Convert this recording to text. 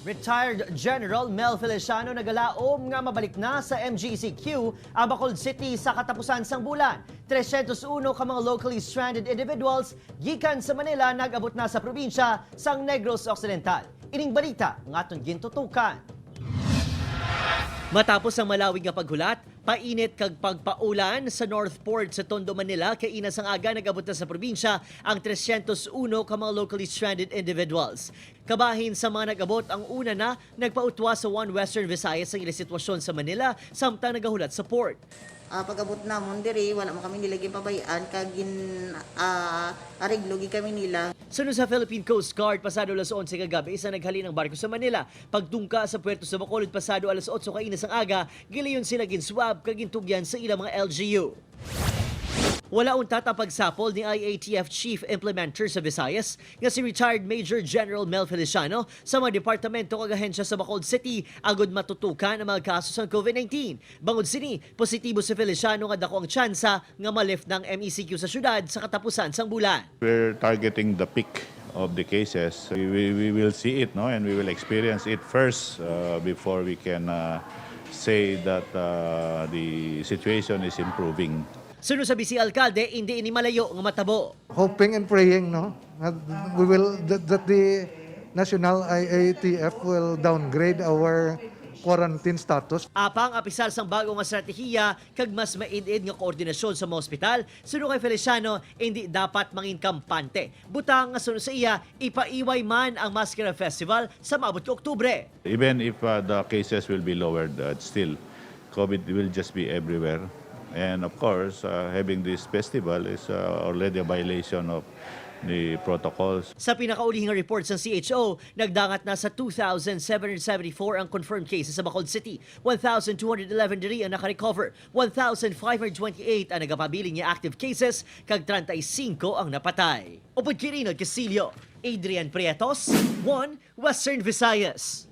Retired General Mel Feliciano nagalaom nga mabalik na sa MGCQ ang Bacolod City sa katapusan sang bulan. 301 ka mga locally stranded individuals gikan sa Manila nag-abot na sa probinsya sang Negros Occidental. Ining balita nga aton gintutukan. Matapos ang malawig nga paghulat, painit kag pagpaulan sa Northport sa Tondo, Manila, kay ina sang aga nag-abot na sa probinsya ang 301 ka mga locally stranded individuals. Kabahin sa mga nag-abot, ang una na nagpautwa sa One Western Visayas ang ilang sitwasyon sa Manila samtang nagahulat sa port. Pag-abot namon diri, wala mo kami nila ginpabayaan kag gin areglo gid kami nila. Sunod sa Philippine Coast Guard, pasado alas 11 kagabi, isa naghalin ang barko sa Manila. Pagdungka sa puerto sa Bacolod, pasado alas 8 kaina sang aga, gilayon sila ginswab kag gintugyan sa ilang mga LGU. Wala untat ang pagsapol ni IATF Chief Implementer sa Visayas nga si retired Major General Mel Feliciano sa mga departamento kag ahensya sa Bacolod City agod matutukan ang mga kaso sa COVID-19. Bangod sini, positibo si Feliciano nga dako ang tsansa nga malift ng MECQ sa syudad sa katapusan sang bulan. We're targeting the peak of the cases. We will see it, no, and we will experience it first before we can say that the situation is improving. Sunod sa Vice Alkalde, hindi ini malayo nga matabo. Hoping and praying, no, that we will that the national IATF will downgrade our quarantine status. Apang apisal sang bago nga estratehiya kag mas maid-id nga koordinasyon sa mga ospital, suno kay Feliciano, hindi dapat mangin kampante. Butang nga suno sa iya, ipaiway man ang Maskara Festival sa maabot ka Oktubre. Even if the cases will be lowered, still, COVID will just be everywhere. And of course, having this festival is already a violation of the protocols. Sa pinakaulihing report sa CHO, nagdangat na sa 2,774 ang confirmed cases sa Bacolod City. 1,211 diri ang nakarecover, 1,528 ang nagapabiling nga active cases, kag 35 ang napatay. Upod kay Rinald Casillo, Adrian Prietos, 1 Western Visayas.